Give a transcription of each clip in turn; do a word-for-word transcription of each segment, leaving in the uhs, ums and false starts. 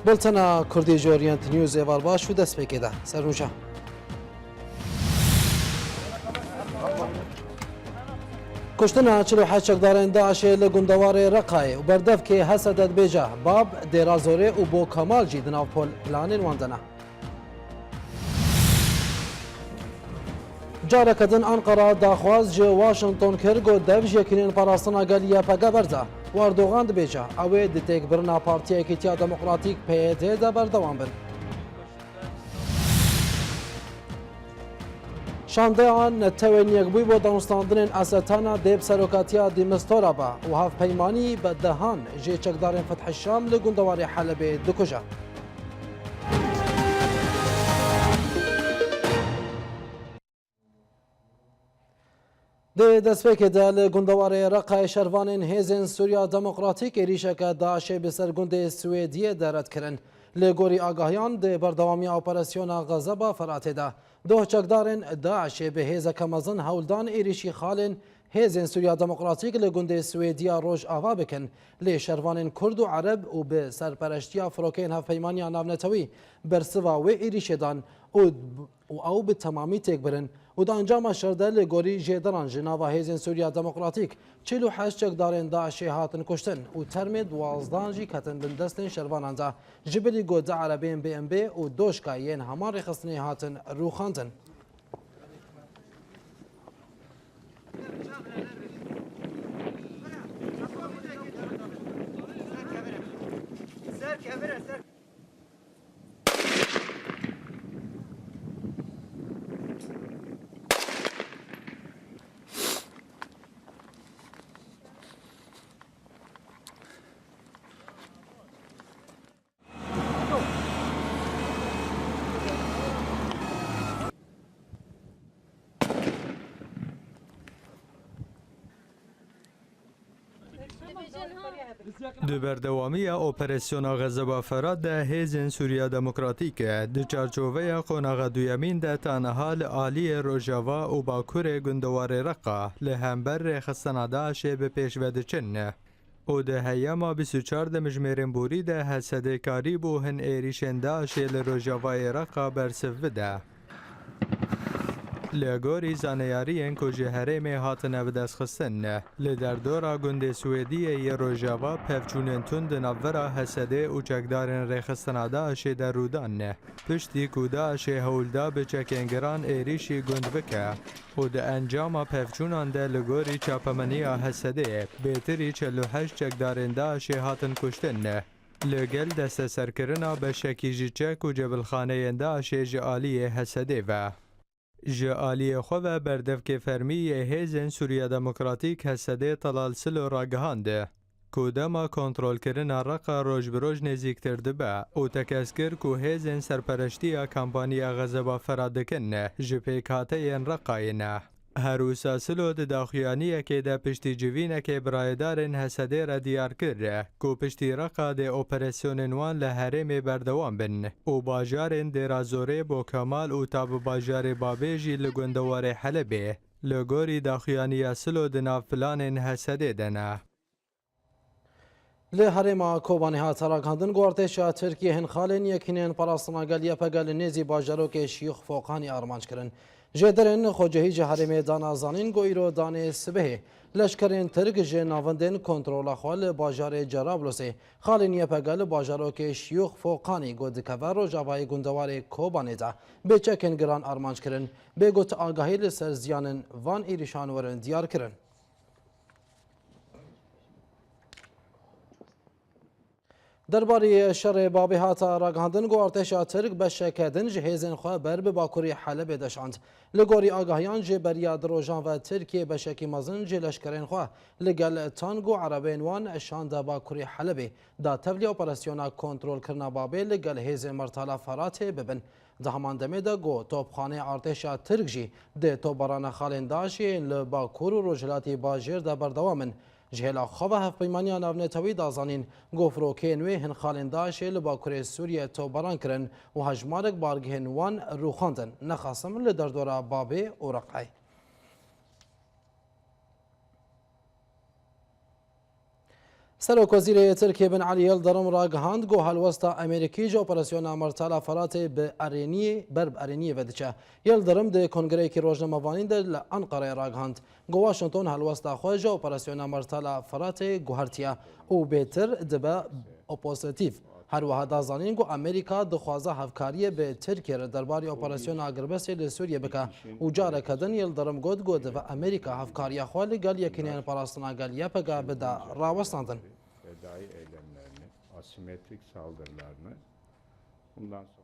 Bultena Kurdî ji Orient News êvar baş û destpêkê de. Serûnca. Kuştina çil û heşt çekdarên DAIŞ'ê li gundewarê Reqayê û berdevkê Hesede dibêje, Bab, Dêra Zorê û Bo Kemal jî di nav pol-, planên wan de ne. Careke din Anqara daxwaz ji Washington kir, got dev ji Yekînên Parastina Gel Y P G berze û Erdogan dibêje, ew ê di têkbirina Partiya Yekîtiya Demokratîk P Y D de berdewam bin. Şandeya Netewên Yekbûyî bo danûstandinên Asetana dê bi serokatiya Dîmistora be û hevpeymanî bi dehan jê çekdarên Fethî Şam li gundewarê Helebê dikuje. Di destpêkê de li gundewarê Reqayê şervanên Hêzên Sûriya Demokratîk êrîşeke DAIŞ'ê bi ser gundê Swêdiyê de red kirin. Li gorî agahiyan, di berdewamiya operasyona Xezeba Feratê de doh çekdarên DAIŞ'ê bi hêzeke mezin hewl dan êrîşî xalên Hêzên Sûriya Demokratîk li gundê Swêdiya Rojava bikin. Lê şervanên Kurd û Ereb û bi serpereştiya firokeyên Hevpeymaniya Navnetewî bersiva wê êrîşê dan û û ew bi temamî têk birin û di encama şer de li gorî jêderan ji nava Hêzên Sûriya Demokratîk çil û heşt çekdarên DAIŞ'ê hatin kuştin û termê duwazdan jî ketin bin destên şervanan de. Ji bilî ku du erebeyên B M B û doşka yên heman rêxistinê hatin rûxandin. Di berdewamiya Operasyona Xezeba Ferat de Hêzên Sûriya Demokratîk di çarçoveya qonaxa duyemîn de ta niha li aliyê Rojava û Bakurê gundewarê Reqa li hember rêxistina DAIŞ'ê bi pêş ve diçin û di heyama bîst û çar demjimêrên borî de Hesedê karîbû hin êrîşên DAIŞ'ê li Rojavayê Reqa bersiv bide. Li gorî zaneyariyên ku ji herêmê hatine bidestxistin, li derdora gundê Swêdiyê yê Rojava pevçûnên tund di navbera Hesedê û çekdarên rêxistina DAIŞ'ê de rû dan. Piştî ku DAIŞ'ê hewl da bi çekên giran êrîşî gund bike û di encama pevçûnan de li gorî çapemeniya Hesedê bêtirî çil û heşt çekdarên DAIŞ'ê hatin kuştin. Li gel desteserkirina beşekî ji çek û cebilxaneyên DAIŞ'ê ji aliyê Hesedê ve. Ji aliyê xwe ve berdevkê fermî yê Hêzên Sûriya Demokratîk Hesedê Telal Silo ragihand ku dema kontrolkirina Reqa roj bi roj nêzîktir dibe û tekez kir ku hêzên serpereştiya kampaniya Xezeba Ferat dikin ji pêkhateyên Reqayê ne. Her wisa Silo di daxuyaniyekê de piştî civînekê bi rayedarên Hesedê re diyar kir ku piştî Reqa dê operasyonên wan li herêmê berdewam bin û bajarên Dêra Zorê, Bo Kemal û ta bi bajarê Babê jî li gundewarê Helebê li gorî daxuyaniya Silo di nav planên Hesedê de ne. Li herêma Kobanê hate ragihandin ku artêşa Tirkiyê hin xalên Yekînên Parastina Gel Y P G li nêzî bajarokê Şiyûx Foqanî armanc kirin. Jêderên xwecihî ji herêmê dana zanîn ku îro danê sibehê leşkerên Tirk ji navendên kontrola xwe li bajarê Cerablosê xalên Y P G li bajarokê Şiyûx Foqanî ku dikeve rojavayê gundewarê Kobanê de bi çekên giran armanc kirin. Bê ku ti agahî li ser ziyanên van êrîşan werin diyar kirin. Derbarê şerê Babê hate ragihandin ku artêşa Tirk beşeke din ji hêzên xwe ber bi bakurê Helebê de şand. Li gorî agahiyan, ji beriya du rojan ve Tirkiyê beşekî mezin ji leşkerên xwe li gel tank û erebeyên wan şande bakurê Helebê, da tevlî operasyona kontrolkirina Babê li gel hêzên Mertala Feratê bibin. Di heman demê de ku topxaneyê artêşa Tirk jî di topbarana xalên DAIŞ'ê yên li bakur û rojhilatî bajêr de berdewam in. Ji hêla xwe ve Hevpeymaniya Navnetewî da zanîn ku firokeyên wê hin xalên DAIŞ'ê li bakurê Sûriyê topbaran kirin û hejmarek bargehên wan rûxandin. Nexasim li derdora Babê û Reqayê. Serokwezîrê Tirkiyê Bin Elî Yildirim ragihand ku helwesta Amerîkî ji Operasyona Mirtala Firatê bi erêniyê, ber bi erêniyê ve diçe. Yildirim di kongreyekî rojnamevanî de li Enqereyê ragihand ku Washington helwesta xwe ji Operasyona Mirtala Firatê guhertiye û bêtir dibe opozîtîf. Her wiha da zanîn ku Amerîka dixwaze hevkariyê bi Tirkiyê re derbarê operasyona agirbestê li Sûriyê bike û careke din Yildirim got ku divê Amerîka hevkariya xwe li gel Yekîneyên Parastina Gel Y P G bide rawestandin. Fedai eylemlerini, asimetrik saldırılarını bundan sonra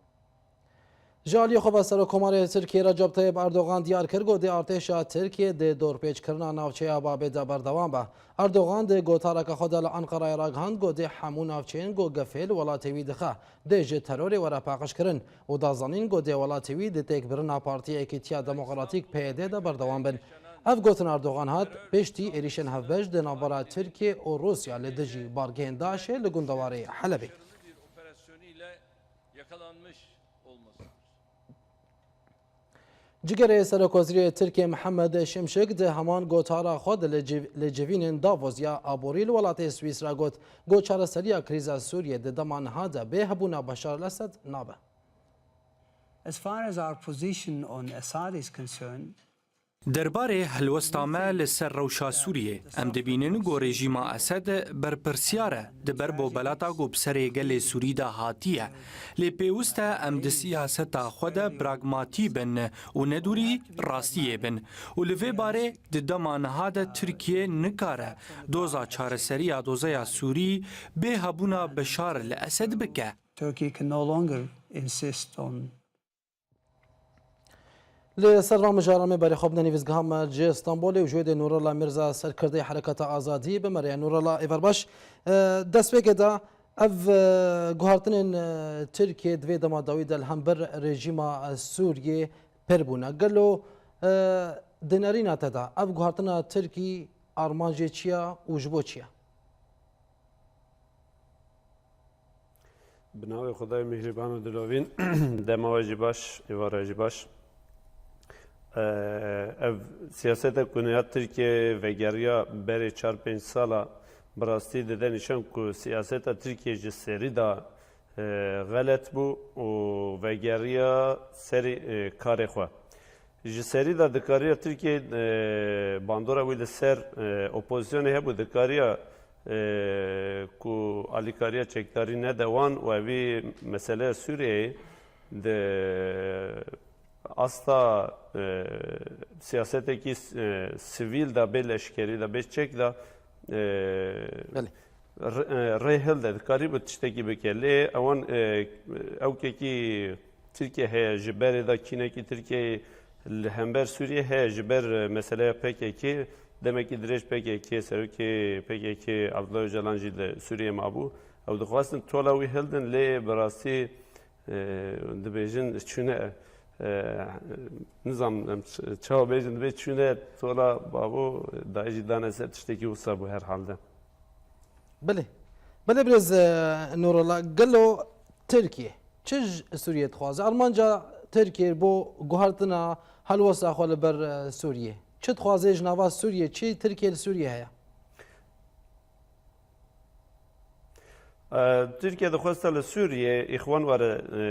Ji aliyê xwe ve Serokkomarê Tirkiyê Recep Tayyip Erdogan diyar kir ku dê artêşa Tirkiyê di dorpêçkirina navçeya Babê de berdewam be. Erdogan di gotareke xwe de li Enqerayê ragihand ku dê hemû navçeyên ku gefê li welatê wî dixe, dê ji terorê were paqijkirin û da zanîn ku dê welatê wî di têkbirina Partiya Yekîtiya Demokratîk P Y D de berdewam bin. Ev gotin Erdogan hat piştî êrîşên hevbeş di navbera Tirkiyê û Rûsya li dijî bargehên DAIŞ'ê li gundewarê Helebê. Yakalanmış olması. Cigerê Serokwezîrê Tirkiyê Mihemed Şimşik di heman gotara xwe de li civ-, li civînên Davos ya aborî li welatê Swîsra got ku çareseriya krîza Sûriyê di dema niha de bê hebûna Beşar el-Esed nabe. As far as our position on Assad is concerned, Derbarê helwesta me li ser rewşa Sûriyê, em dibînin ku rejîma Esed berpirsyar e di ber bobelata ku bi serê gelê Sûrî de hatiye. Lê pêwist e em di siyaseta xwe de pragmatî bin û nedûrî rastiyê bin û li vê barê di dema niha de Tirkiye nikare doza çareseriya dozeya Sûrî bê hebûna Beşar el Esed bike. Turkey can no longer insist on Li ser van mijaran me berê xwe bidin nivîsgeha me ji Stenbolê û ji wê dê Nûrela Mirza, serkirdeyê Hereketa Azadî, bi me re ye. Nûrela, êvar baş. E, destpêkê de ev, e, guhartinên, e, Tirkiyê di vê dema dawî de li hember rejîma, e, Sûriyê pir bûne. Gelo, e, di nerîna te de ev guhartina Tirkî armancê çi ye û ji bo çi ye? Bi navê Xwedayê Mîhrîban û Dilovîn, dema we jî baş, êvara jî baş. Eee, ev siyaseta ku ya Tirkiye vegeriya berê çar pênc sala, bi rastî dide nîşan ku siyaseta Tirkiye ji serî de, eee, xelet bû û vegeriya serî, eee, karê xwe. Ji serî de dikariya Tirkiye, e, bandora wî li ser, e, opozisyonê hebû, dikariya, e, ku alîkariya çekdarî nede wan û evî meseleya Sûriyeyê di asta, e, siyasetekî, e, sivîl de bê leşkerî de bê çek de, e, Belê. r-, e, rê hilde, dikarîbû tiştekî bike. Lê ewan, e, ewkekî Tirkiye heye, ji berê de kînekî Tirkiyeyê li hember Sûriyê heye, ji ber, e, meseleya P K K, demekî dirêj P K K, serokê P K K Abdullah Öcalan jî li Sûriyê mabû. Ew dixwestin tola wî hildin, lê bi rastî, e, dibêjin çûne, e, nizam em ç-, çawa bêjin, dibê çûne tola bavo, dayê jî dane ser, tiştekî wisa bû her halde. Belê. Belê birêz, e, Nûrullah, gelo Tirkiye çi ji Sûriyê dixwaze? Armanca Tirkiye bo guhartina helwesta xwe li ber, e, Sûriyê. Çi dixwaze ji nava Sûriyê? Çi Tirkiye li Sûriyê heye? E, Tirkiye dixweste li Sûriyê Îxwan were, e,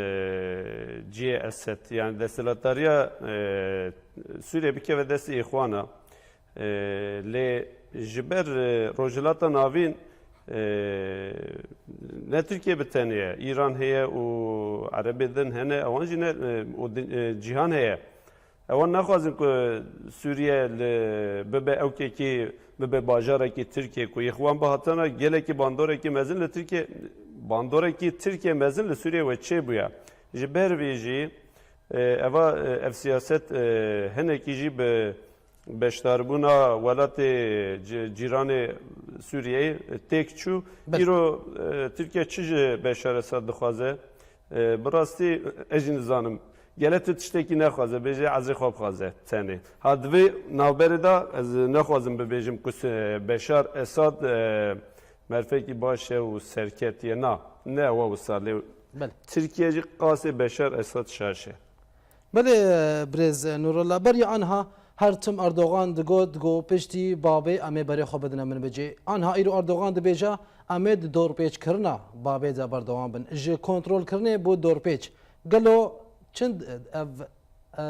cihê Esed. Yani desthilatdariya, e, Sûriyê bikeve destê Îxwana. E, lê ji ber, e, Rojhilata Navîn, e, ne Tirkiye bi tenê ye, Îran heye û Erebê din hene, ewan jî ne, e, û di-, e, cîhan heye. Ewan naxwazin ku Sûriye li, bibe ewkekî, bibe bajarekî Tirkiye, ku yê xwe wan bihatana gelekî bandorekî mezin li Tirkiye, bandorekî Tirkiye mezin li Sûriye we çêbûye. Ji ber vê jî, e, eva, e, ev siyaset, e, hinekî jî bi beşdarbûna welatê ci-, cîranê Sûriyeyê têk çû. Belê. Îro, e, Tirkiye çi ji Beşar Esad dixwaze? E, bi rastî ez jî nizanim. Gele tu tiştekî nexwaze, bêje ezê xwe bixwaze tenê. Ha, divê navberê de ez nexwazim bibêjim ku se-, Beşar Esad, e, merfekî baş e û serketiye. Na, ne ewa wisa lê. Belê. Tirkiye jî qasê Beşar Esad şaş e. Belê, birêz Nurullah, beriya anha her tim Erdogan digot, digot, piştî babê em ê berê xwe bidine min bicê. Anha îro Erdogan dibêje, Em ê di dorpêçkirina babê de berdewam bin. Ji kontrolkirinê bo dorpêç. Gelo çend ev, e, e,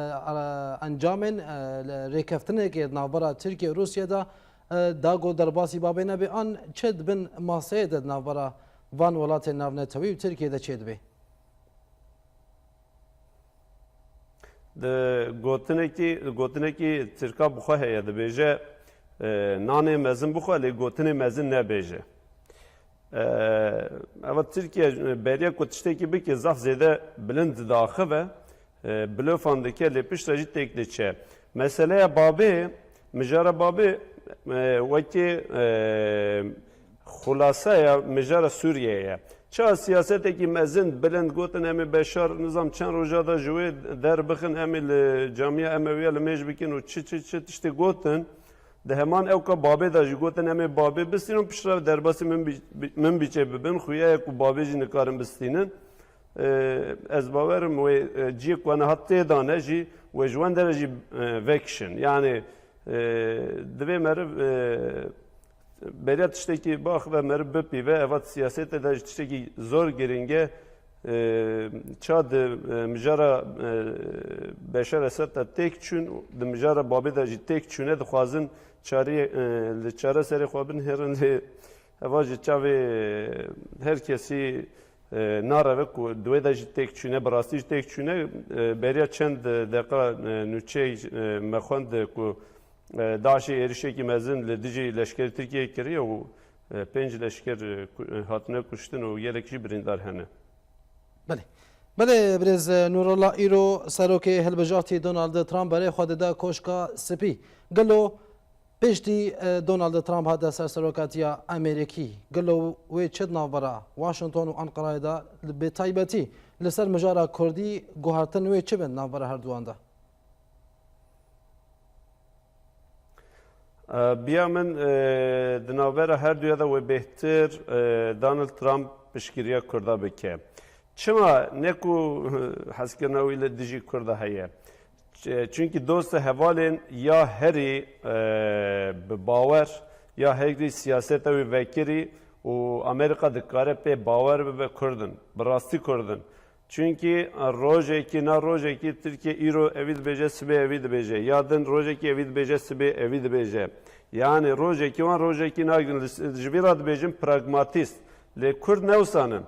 encamên, e, rêkeftinekê di navbera Tirkiye û Rûsye de, e, da ku derbasî babê nebe an çi di bin maseyê de di navbera van welatên navnetewî û Tirkiye de çêdibe? Di gotinekî, gotinekî Tirka bi xwe heye, dibêje, e, "Nanê mezin bixwe, lê gotinê mezin nebêje." E, eva Tirkiye, e, beriya ku tiştekî bike, zaf zêde bilind diaxive, e, blofan dike, lê piştre jî têk diçe. Meseleya babê, mijara babê, e, wekî, e, Xulasa ya mijara Sûriyeyê ye. Çawa siyasetekî mezin, bilind gotin, "Em ê Beşar nizam çend roja de ji wê derbixin, em ê li camiya Emewiya li mêj bikin" û çi çi çi tiştê gotin. Di heman ewka babê de jî gotin, "Em ê babê bistînin, piştre derbasî min bî-, bî-, min bîçe bibin." Xuya ye ku babê jî nikarin bistînin. E, ez bawerim wê, e, ciyê ku niha tê de ne jî, wê ji wan dere jî, e, vekişin. Yani, e, divê meriv, e, beriya tiştekî biaxive, meriv bipîve, eva di siyasetê de jî tiştekî zor girîng e. E, ça di, e, mijara, e, Beşar Esed de têk çûn, di mijara babê de jî têk çûne, dixwazin çarê, e, li çareserê xwe binihêrin, lê eva ji çavê her kesî, e, nareve ku di wê de jî têk çûne, bi rastî jî têk çûne. E, beriya çend deqa, e, nûçeyê, e, me xwend ku, e, DAIŞê êrişekî mezin li dijî leşkerê Tirkiyeyê kiriye û, e, pênc leşker, e, ku-, e, hatine kuştin û gelek jî birîndar hene. Belê. Belê, birêz Nûrullah, îro serokê hilbijartî Donald Trump berê xwe dide Koşka Spî. Gelo piştî, e, Donald Trump hate serserokatiya Amerîkî, gelo wê çi di navbera Washington û Anqarayê de, bi taybetî li ser mijara Kurdî, guhertin wê çi bin navbera herduwan de? E, biya min, e, di navbera herduya de wê bêhtir, e, Donald Trump piştgiriya Kurda bike. Çima ne ku hezkirina wî li dijî Kurda heye? Ç-, çunkî dost û hevalên ya herî, e, bi bawer, ya herî siyaseta wî vekirî û Amerîka dikare pê bawer bibe Kurd in, bi rastî Kurd in. Çunkî rojekî, na rojekî Tirkiye îro evî dibêje, sibê evî dibêje. Ya din rojekî evî dibêje, sibê evî dibêje. Yani rojekî wan rojekî nagirin. Li s-, ji vî re dibêjin pragmatîst. Lê Kurd ne wisa ne.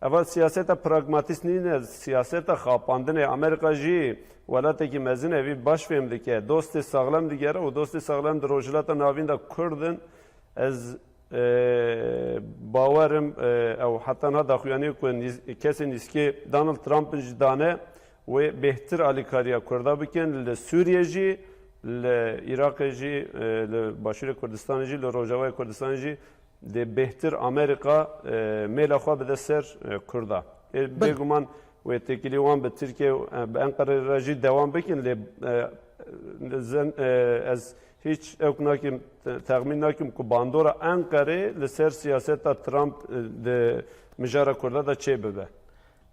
Eva siyaseta pragmatîst nîne, siyaseta xapandinê. Amerîka jî welatekî mezin e, vî baş fêm dike. Dostê saxlem digere û dostê saxlem di Rojhilata Navîn de Kurd in. Ez, e, bawer im, e, ew heta niha daxuyaniyê ku nîz-, kesên nîzkê Donald Trump in jî dane, wê bêhtir alîkariya Kurda bikin li Sûriye jî, li Iraqê jî, e, li Başûrê Kurdistanê jî, li Rojavayê Kurdistanê jî dê bêhtir Amerîka, e, mêla xwe bide ser, e, Kurda. Ê, Belê. Bêguman wê têkilî wan bi Tirkiye, e, bi Enqerê re jî dewam bikin, lê, e, zen-, e, ez hîç ewk nakim, te-, texmîn nakim ku bandora Enqerê li ser siyaseta Trump, e, di mijara Kurda de çê bibe.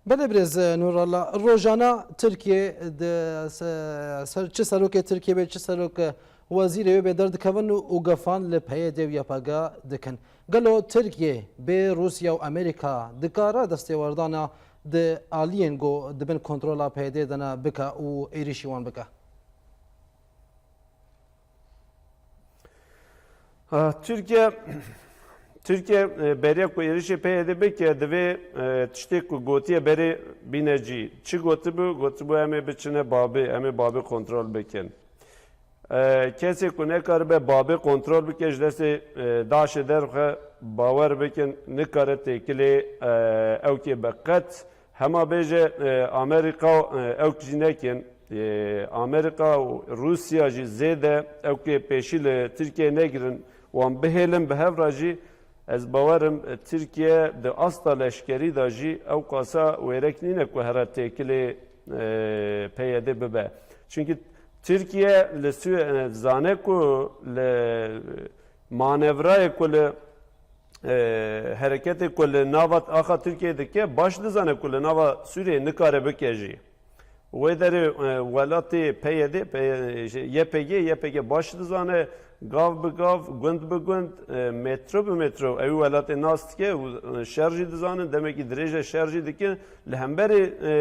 Belê birêz Nurallah, rojana Tirkiye di se-, ser, çi serokê Tirkiye be, çi serok wezîrê wê be derdikevin û, û gefan li P Y D û Y P G dikin. Gelo Tirkiye bê Rûsya û Amerîka dikare destêwerdana di aliyên ku di bin kontrola P Y D de ne bike û êrîşî wan bike? Ha, Tirkiye, Tirkiye, e, beriya ku êrişê P Y D bike, divê, e, tiştê ku gotiye berê bîne cî. Çi gotibû? Gotibû, "Em ê biçine Babê, em ê Babê kontrol bikin." E, kesê ku nekaribe Babê kontrol bike, ji destê, e, DAIŞê derxe, bawer bikin, nikare têkilê, e, ewkê be qet. Hema bêje, e, Amerîka, e, ewk jî nekin, e, Amerîka û Rûsya jî zêde ewkê pêşî li Tirkiye negirin, wan bihêlin bi hev re jî, ez bawerim, e, Tirkiye di asta leşkerî de jî ew qasa wêrek nîne ku here têkilê, e, P Y D bibe. Çunkî Tirkiye li Sû-, e, zane ku li manevrayê ku li e, hereketê ku li nava axa Tirkiyeyê dike, baş dizane ku li nava Sûriyeyê nikare bike jî. Wê derê, e, welatê P Y D, P Y D, Y P G, Y P G baş dizane, gav bi gav, gund bi gund, e, metro bi metro ew welatê nas dike û, e, şer jî dizanin, demekî dirêj e şer jî dikin. Li hemberî, e,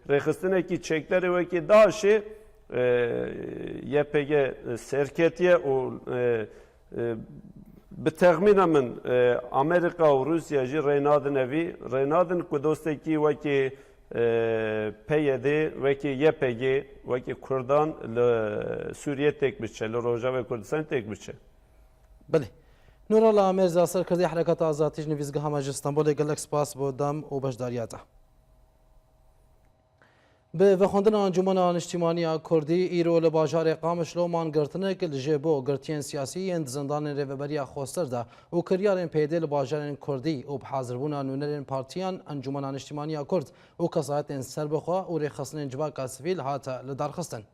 rêxistinekî çekdarê wekî DAIŞê, e, Y P G serketiye û, e, e, bi texmîna min, e, Amerîka û Rûsya jî rê nadin evî, rê nadin ku dostekî wekî, e, P Y D, wekî Y P G, wekî Kurdan li Sûriyê têk biçe, li Rojavê Kurdistanê têk biçe. Belê. Nûrala Mêrza, serkirdê Herekata Azadî ji nivîsgeha me ji Stenbolê, gelek spas bo dem û beşdariya te. Bi vexwendina Encûmena Niştîmanî ya Kurdî, îro li bajarê Qamişlo mangirtinek li ji bo girtiyên siyasî yên di zindanên Rêveberiya Xweser de û kiryarên P Y D li bajarên Kurdî û bi hazirbûna nûnerên partiyan Encûmena Niştîmanî ya Kurd û kesayetên serbixwe û rêxistinên civaka sivîl hate lidarxistin.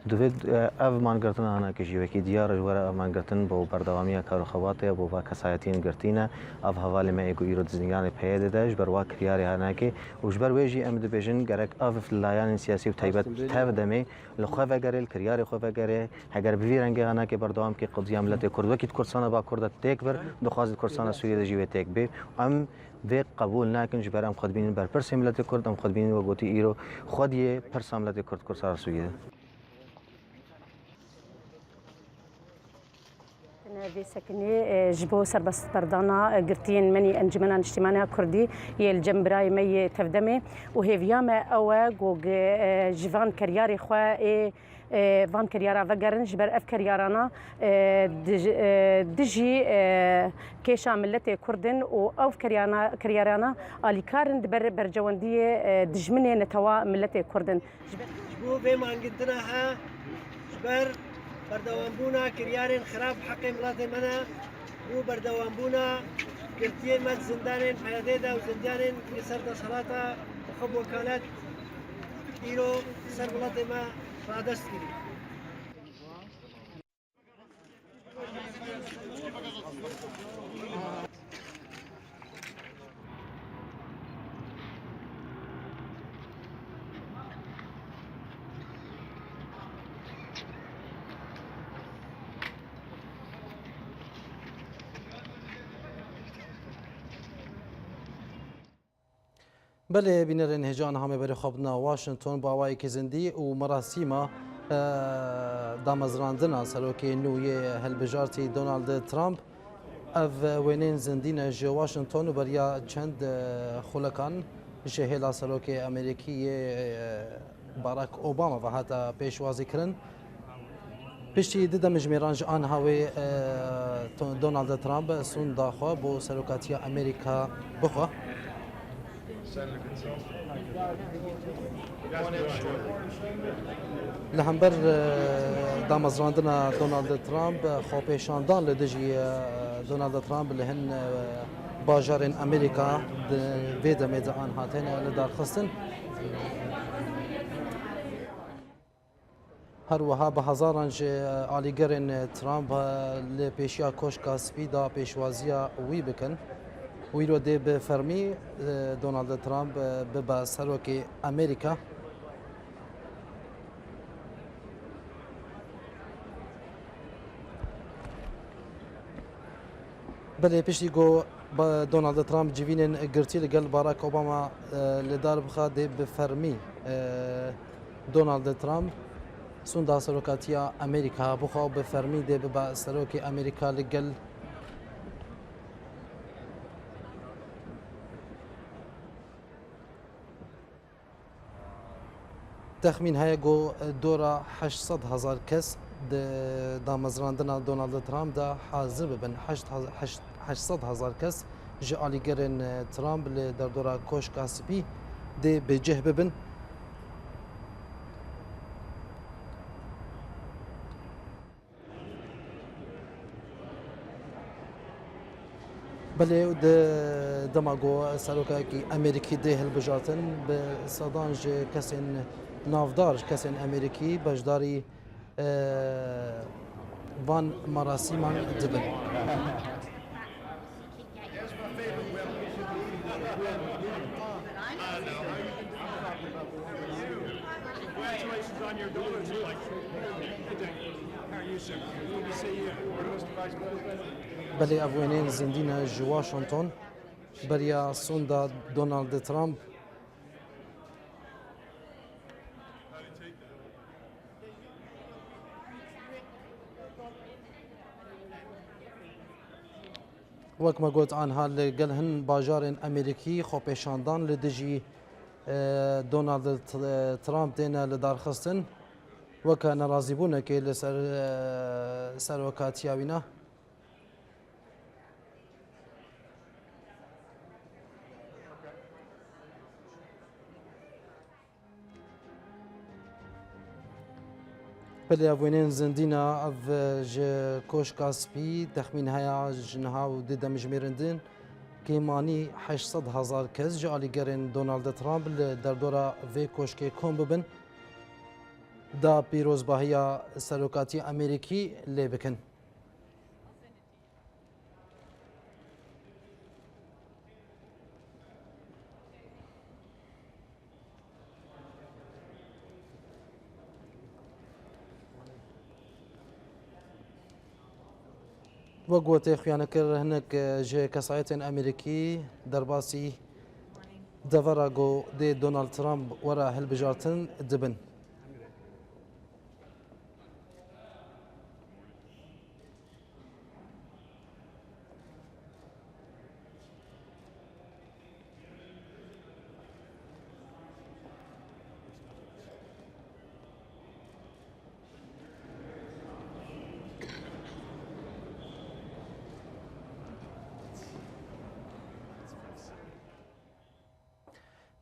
Divê, e, ev mangirtina hinekê jî wekî diyar e, ji we re ev mangirtin bo berdewamiya kar û xebatê ya bo va kesayetiyên girtî ne. Ev hevalê me ê ku îro di zindanê P Y D de ji ber wa kiryarê hinekê û ji ber wê jî em dibêjin gerek ev layanên siyasî û taybet tev demê li xwe vegere, li kiryarê xwe vegere. Heger bi vî rengê hinekê berdewam kê, qediya miletê Kurd wekî di Kurdistana Bakur de têk bir, dixwaze di Kurdistana Sûriyê de jî wê têk bê. Em vê qebûl nakin, ji ber em xwe dibînin berpirsê miletê Kurd, em xwe dibînin wek gotî îro xwediyê pirsa miletê Kurd, Kurd sar Sûriyê de. Tine vê sekinê, e, ji bo serbestberdana, e, girtiyên menî Encûmena Niştîmaniya Kurdî yê li cem birayê me yê tevdemê û hêviya me ew e ku, e, ji van keryarê xwe ê e, van kiryara vegerin, ji ber ev kiryarana, e, dij-, e, dijî, e, kêşa miletê Kurd in û ev kiryana-, kiryarana alîkar in di ber berjewendiyê, e, dijminê netewa miletê Kurd in. Ji ber Ji bo vê mangintina he, ji ber berdewambûna kiryarên xirab heqê miletê me ne û berdewambûna girtiyên me di zindanên P Y D de û zindanên li ser desthilata xwe bi wekalet îro ser welatê me radest kirî. Belê, bînerên hêja niha me berê xwe bidina Washington bo awayekî zindî û merasîma, e, damezrandina serokê nû yê hilbijartî Donald Trump. Ev wêneyên zindî ne ji Washington û beriya çend, e, xulekan ji hêla serokê Amerîkî yê, e, Barack Obama ve hate pêşwazîkirin. Piştî du demjimêran ji aniha wê, e, To-, Donald Trump sûnda xwe bo serokatiya Amerîka bixwe. Li hember, e, damezrandina Donald Trump, xwepêşandan li dijî, e, Donald Trump li hin, e, bajarên Amerîka di vê demê de aniha têne lidarxistin. Her wiha bi hezaran ji alîgerên Trump li pêşiya Koşka Spî de pêşwaziya wî bikin. Wî îro dê bi fermî, e, Donald Trump, e, bibe serokê Amerîka. Belê, piştî ku ba-, Donald Trump civînên girtî li gel Barack Obama, e, li dar bixe, dê bi fermî, e, Donald Trump sûnda serokatiya Amerîka bixwe û bi fermî dê bibe serokê Amerîka li gel. Texmîn heye ku dora heşt sed hezar kes di damezrandina Donald Trump de hazir bibin. Heşt haz-, heşt, heşt sed hezar kes ji alîgerên Trump li derdora Koşka Spî dê bi cih bibin. Belê, di dema ku serokekî Amerîkî dê hilbijartin, bi sedan ji kesên navdar, ji kesên Amerîkî beşdarî, e, van merasîman dibin. Congratulations on your daughter. It's like, how are you, sir? Good to see you. Belê, ev wêneyên zindî ne ji Washington. Beriya sonda Donald Trump. Wek me got, anha li gel hin bajarên Amerîkî xwepêşandan li dijî, e, Donald T-, Trump têne lidarxistin, weke nerazîbûnekê li ser, e, serokatiya wî ne. Belê, ev wêneyên zindî ne, ev ji Koşka Spî, texmîn heye ji niha û di demjimêrin din kêmanî heşt sed hezar kes ji alîgerên Donald Trump li derdora vê koşkê kom bibin, da pîrozbahiya serokatî Amerîkî lê bikin. Wek ku tê xuyanekir, hinek ji kesayetên Amerîkî derbasî devera ku dê Donald Trump were hilbijartin dibin.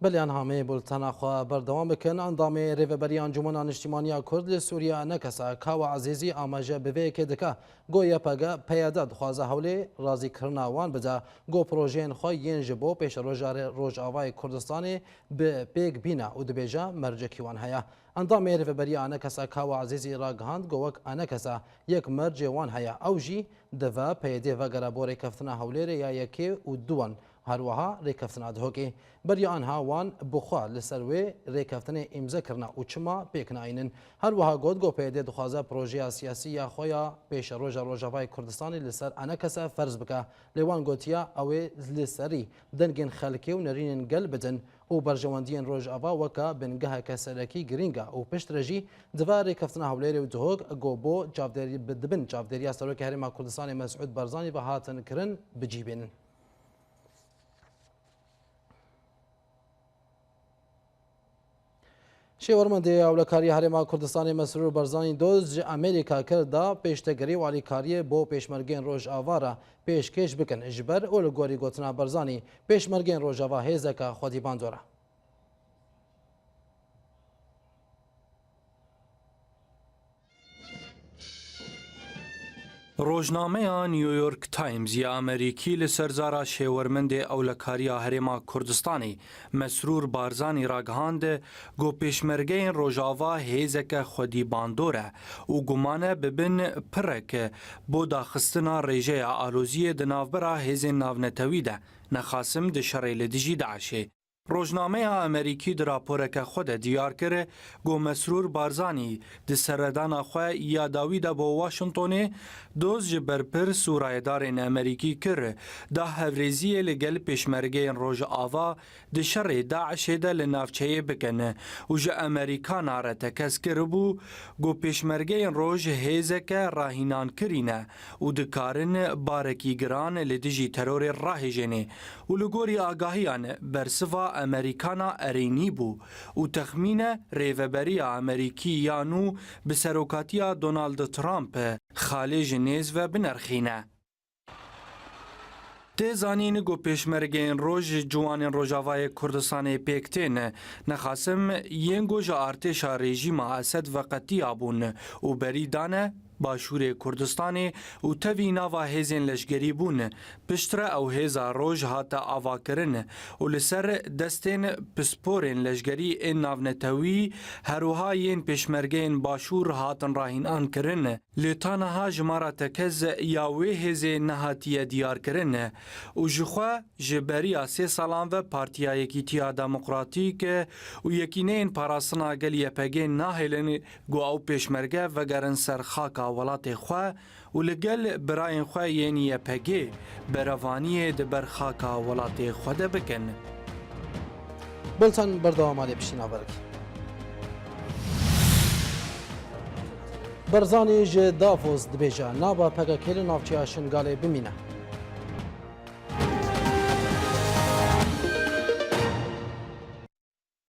Belê, anha em ê bultena xwe berdewam bikin. Endamê Rêveberiya Encûmena Niştîmaniya Kurd li Sûriye Enekesa Kawa Ezîzî amaje bi vê yekê dike. Got Y P G, P Y D dixwaze hewlê razîkirina wan bide. Got projeyên xwe yên ji bo pêşeroja Rojavayê Kurdistanê bi pêk bîne û dibêje mercekî wan heye. Endamê Rêveberiya Enekesa Kawa Ezîzî ragihand, got wek Enekesa yek mercê wan heye. Ew jî divê P Y D vegere bo rêkeftina Hewlêrê ya yekê û duwan. Her wiha rêkeftina Dihokê. Beriya anha wan bi xwe li ser wê rêkeftinê îmze kirine û çima pêk nayînin. Her wiha got, got P Y D dixwaze projeya siyasî ya xwe ya pêşeroja Rojavayê Kurdistanê li ser Enekese ferz bike. Lê wan gotiye, ew ê li serî dengên xelkê û nerînên gel bidin û berjewendiyên Rojava weke bingeheke serekî girîng e û piştre jî divê rêkeftina Hewlêrê û Dihok, got bo çavdêrî-, bi-, di bin çavdêriya Serokê Herêma Kurdistanê Mesûd Barzanî ve hatin kirin, bi cî bînin. Şêwirmendê Ewlekariya Herêma Kurdistanê Mesrûr Barzanî doz ji Amerîka kir da pêştegerî û alîkariyê bo pêşmergeyên Rojava re pêşkêş bikin, ji ber û li gorî gotina Barzanî, pêşmergeyên Rojava hêzeke xwedî bandor e. Rojnameya New York Times ya Amerîkî li ser zara şêwirmendê Ewlekariya Herêma Kurdistanê Mesrûr Barzanî ragihand, ku pêşmergeyên Rojava hêzeke xwedî bandor e û guman e bibin pirek bo daxistina rêjeya aloziyê di navbera hêzên navnetewî de, nexasim di şerê li dijî DAIŞê. Rojnameya Amerîkî di raporeke xwe de diyar kir, ku Mesrûr Barzanî di seredana xwe ya dawî de bo Washingtonê doz ji berpirs û rayedarên Amerîkî kir, da hevrêziyê li gel pêşmergeyên Rojava di şerê DAIŞê de li navçeyê bikin û ji Amerîkana re tekez kiribû, ku pêşmergeyên Roj hêzeke rahînankirî ne û dikarin barekî giran li dijî terorê rahêjênê û li gorî agahiyan bersiva Amerîkana erênî bû û texmîne rêveberiya Amerîkî ya nû bi serokatiya Donald Trump xalê ji nêz ve binerxîne. Tê zanîn ku pêşmergeyên Roj ji ciwanên Rojavayê Kurdistanê pêk tên, nexasim yên ku ji artêşa rejîma Esed veqetiyabûn û berî dane Başûrê Kurdistanê û tevî nava hêzên leşgerî bûn. Piştre ew hêza roj hate avakirin û li ser destên pisporên leşgerî ên navnetewî, herwiha yên pêşmergeyên Başûr hatin rahînan kirin. Lê ta niha jimara tekez ya wê hêzê nehatiye diyarkirin û jixwe ji beriya sê salan ve Partiya Yekîtiya Demokratîk û Yekîneyên Parastina Gel Y P G nahêlin ku ew pêşmerge vegerin ser xaka welatê xwe û li gel birayên xwe yên Y P G berevaniyê di ber xaka welatê xwe de bikin. Bultan berdewam alê piştî naverek. Barzanî ji Davos dibêje, naba P K K li navçeya Şingalê bimîne.